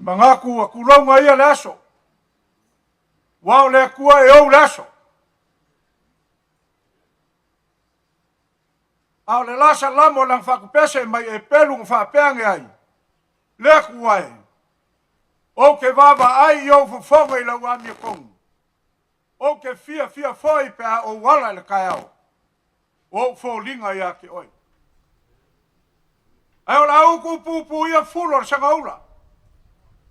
Manatu ua tulouna ia le aso, ua o le Atua e ou le aso. A o le la Salamo i lana faatupese mai Eperu na faapea ane ai, Le Atua e, ou te vaavaai i ou fofoga i lau amiotonu, ou te fiafia foi pe a ou ala i le taeao, o ou foliga ia te oe. Ae o le a utu pupuia fulu o le sagaula,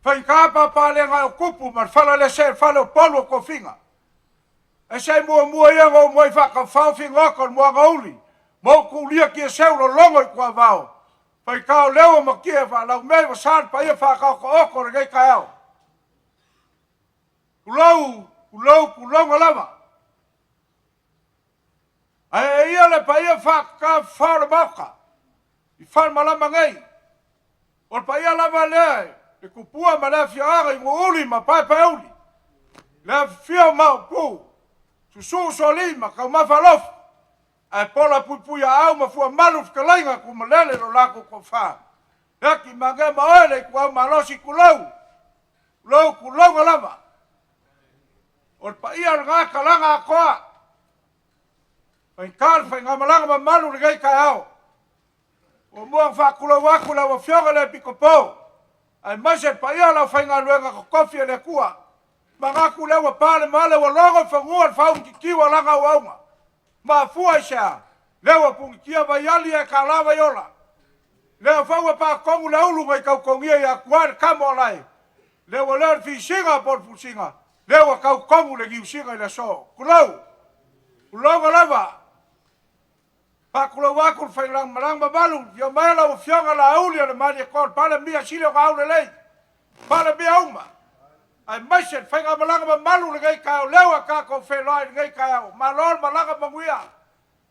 faigata papalega o tupu ma le falalese le fale o polu o tofiga. Ae se i muamua ia ona ou muai faatafaofi oto o le moana uli ma ou tulia tiaseu lologo i tuavao. Faitao leo o matia faalaumea i vasa le paia faataotooto o lenei taeao. Tulou, tulou, tulouna lava. Ae e ia le paia faatafafao o le Maota i falemalama nei. O le paia lava lea le tupua ma le afioaga i Nuuuli ma Paepaeuli, le afifio o Maopu, Susuu Sualii ma Taumafa Alofi, ae pola puipuiaau ma Fuamalu fetalaiga Tumalele lo latou toafa. E ati magea ma oe le ituau malosi, tulou, tulou, tulouna lava. O le paia o lena talaga atoa, faigata le faigamalaga mamalu i lenei taeao. Muamua ona faatulou atu i lau Afioga i le Epikopo, aemaise le paia o le aufaigaluega totofi a le Atua. Manatu lea ua pa le male ua logo i fanua le faaulukikiu a lana auauna. Mafua i se a? Lea ua punitia vaiali ae tala vaiola. Lea foi ua patonu le ulu na i tautogia i atua i le tamo o lae. Lea ua leo le fisiga po o le fusiga, lea ua tautonu le niusiga i le aso. Tulou, tulouna lava. Faatulou atu le faigamalaga mamalu, afio mai lau Afioga Laauli o le Malietoa, le Palemia sili ona aulelei, Palemia uma, aemaise le faigamalaga mamalu lenei taeao, lea ua tatou feiloai i lenei taeao. Malo le malaga manuia,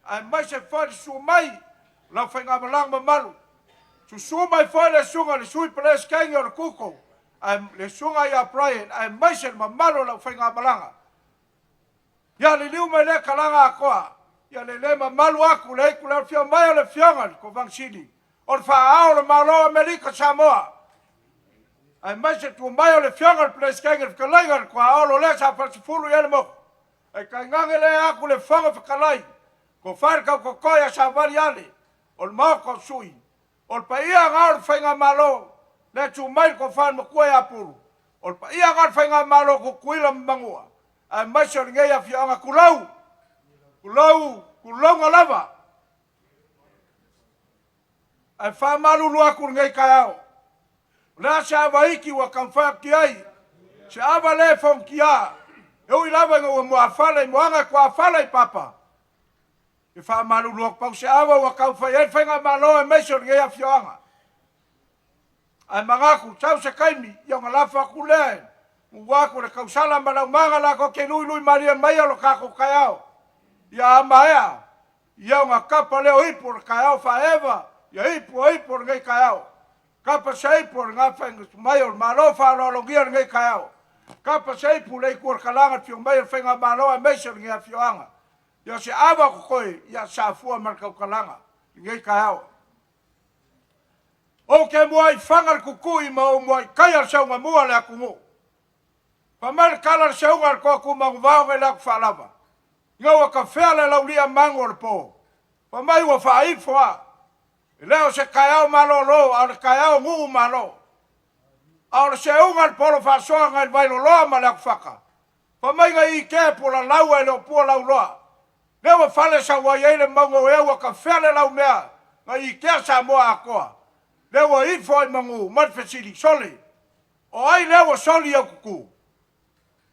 aemaise foi le susu mai o lau faigamalaga mamalu. Susu mai foi le susuga i le Sui Peresetene o le KUKO, le susuga ia Brian, aemaise le mamalu o lau faigamalaga. Ia liliu mai lea talaga atoa, ia le le mamalu atu le aitu le afio mai o le afioga i le Kovana Sili, o le faaao o le Malo o Amerika Samoa, aemaise tu mai o le afioga i le Peresetene, le fetalaiga i le Tuaolo lea sa falesefulu i ai le motu. Ae tainane lea atu le Fofoga Fetalai, tofa i le tautotoe ia Savali Ale, o le Maota o Sui, o le paia na o le Faigamalo, lea tu mai le tofa i le Matua ia Pulu, o le paia na o le Faigamalo Tutuila ma Manua, aemaise o lenei afioaga. Tulou, tulou, tulouna lava. Ae faamalulu atu lenei taeao, o le a se ava iki ua taumafai atu i ai, se ava le fogatia, e ui lava ina ua muafale i moaga e tuafale i papa, e faamalulu atu pau se ava ua taumafai ai le Faigamalo aemaise o lenei afioaga. Ae manatu sau se taimi, ia ona lafo atu lea ua atu le tausala ma laumaga latou te luilui malie mai o lo tatou taeao. Ia a maea, ia ona tapa lea o ipu o le taeao faaeva, ia ipu o ipu o lenei taeao. Tapa se ipu o le gafai mai o le Malo faaaloalogia lenei taeao. Tapa se ipu le itu o le talaga le fio mai o le Faigamalo aemaise o lenei afioaga. Ia se ava o totoe, ia safua ma le tautalaga lenei taeao. Ou te muai faga le tutui ma ou muai taia le seugamua o le atunuu. Fai mai le tala a le seuga a le toatumanuvao nai le atu faalava, ina ua tafea le laulia magu o le po. Fai mai ua faaifo a. E le o se taeao malolo, a o le taeao nuu malo. A o le seuga a le polo faasoa nai le Vailoloa ma le Atufata, fai mai nai ikea pula lau ae le o pua lauloa. Lea ua fale sauai ai le mauga o ea ua tafea le laumea nai ikea Samoa atoa. Lea ua ifo ai magu ma le fesili, sole, o ai lea ua soli au kuku?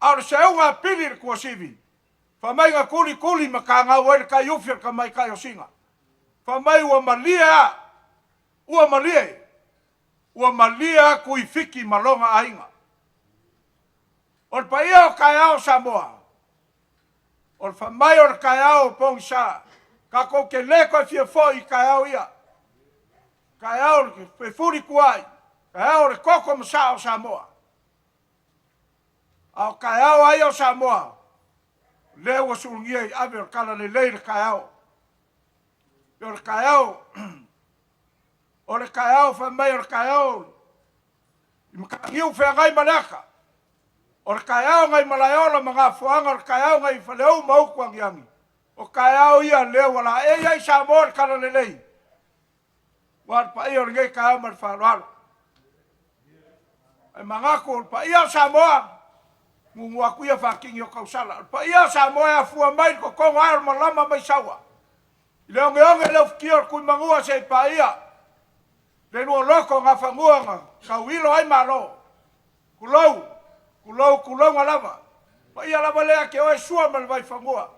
A o le seuga a pili i le tuasivi, fai mai na tulikuli ma kagau ai le taiufi o le tamaitai o Sina. Fai mai ua malie a, ua malie, ua malie atu i Fiti ma lona aiga. O le paia o taeao o Samoa, o le fai mai o le taeao o pogisa, tatou te le toe fia foi i taeao ia. Taeao o le fefulituai, taeao o le toto ma saa o Samoa. A o taeao a ia o Samoa, lea ua sulugia i ave o le talalelei le taeao. O le taeao, o le taeao fai mai o le taeao i I Mataniu Feagai ma le Ata, o le taeao nai Malaeola ma Gafoaga, o le taeao nai Faleu ma Utu Agiagi, o taeao ia lea ua laei ai Samoa le Talalelei. Ua le paia o lenei taeao ma le faaaloalo. Ae manatu o le paia o Samoa, nuunuu atu ia faatini o tausala. O le paia o Samoa e afua mai le totogo ae o le malama mai Saua. I le ogeoge le ufitia o le Tuimanua se i paia. Le lua loto o Nafanua na tauilo ai Malo. Tulou, tulou, tulouna lava. Paia lava lea te oe Sua ma le Vaifanua.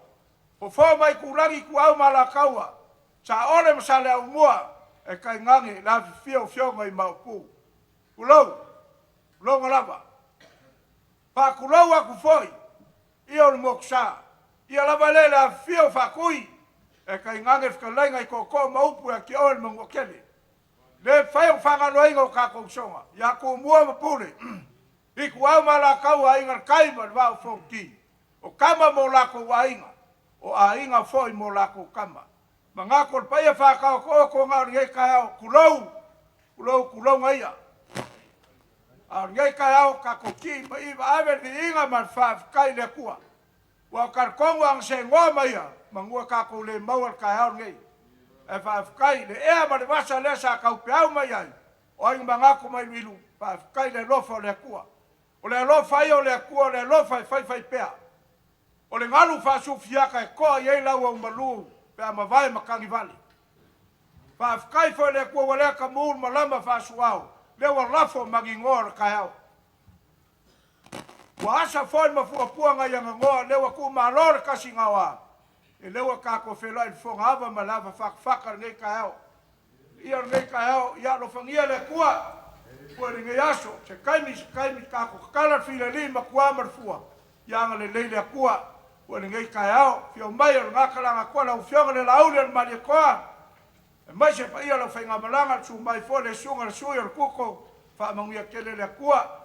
Fofo ma Aitulagi, Ituau ma Alataua, Saole ma Saleaaumua, e tainane le afifio o Afioga i Maopu. Tulou, tulouna lava. Faatulou atu foi ia o le Motusa, ia lava lea le afifio o Faatui, e tainane le fetalaiga i Tootoo ma Upu ia te oe le Manuatele. Le mafai ona faagaloina o tatou usoga ia Tumua ma Pule, Ituau ma Alataua, Aiga i le Tai ma le Vaa o Fonoti, o Tama ma o latou Aiga, o Aiga foi ma o latou Tama. Manatu o le paia faataotooto na o lenei taeao, tulou, tulou, tulouna ia. A o lenei taeao tatou tii ma iva ave le viiga ma le faafetai i le Atua. Ua talitonu a na segoa mai ia, manua tatou le maua le taeao lenei. Ae faafetai le ea ma le vasa lea sa taupeau mai ai, o ai na manatu mai Luilu, faafetai i le alofa o le Atua. O le alofa ia o le Atua, o le alofa e faifaipea. O le galu faasufiata e toa i ai lau aumalu pe a mavae matagivale. Faafetai foi i le Atua ua lea tamu le malama faasuao, lea ua lafo manigoa o le taeao. Ua asa foi le mafuapua nai aganoa, lea ua tuumalo le tasi gaoa, e lea ua tatou feiloai i le fofoga ava ma le ava fatafata lenei taeao. Ia o lenei taeao, ia alofagia le Atua foi lenei aso, se taimi se taimi tatou tatala le fileli matua ma le fua, ia agalelei le Atua foi lenei taeao. Afio mai o lena talaga atoa lau Afioga le Laauli o le Malietoa, aemaise paia o lau faigamalaga, le susu mai foi le susuga le sui o le Tuto, faamanuia tele le Atua.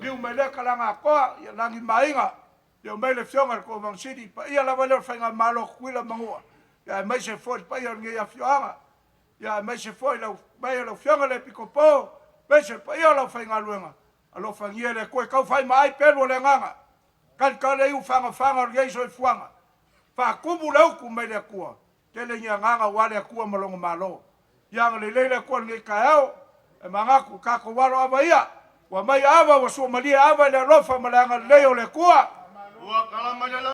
Liu mai lea talaga atoa, ia lagi maaiga, afio mai le Afioga i le Kovana Sili, paia lava lea o le faigamalo a Tutuila ma Manua, ia aemaise foi le paia o lenei afioaga, ia aemaise foi lau mai o lau Afioga i le Epikopo, aemaise le paia o lau faigaluega, alofagia le Atua e tau faimaai pelu o le agaga, talitali ai ufagafaga o lenei soifuaga, faatumu le utu mai le Atua, tele ni agaga aua le Atua ma lona Malo. Ia agalelei le Atua i lenei taeao, e manatu tatou alo ava ia, ua mai ava ua suamalie ava i le alofa ma le agalelei o le Atua. Ua tala mai le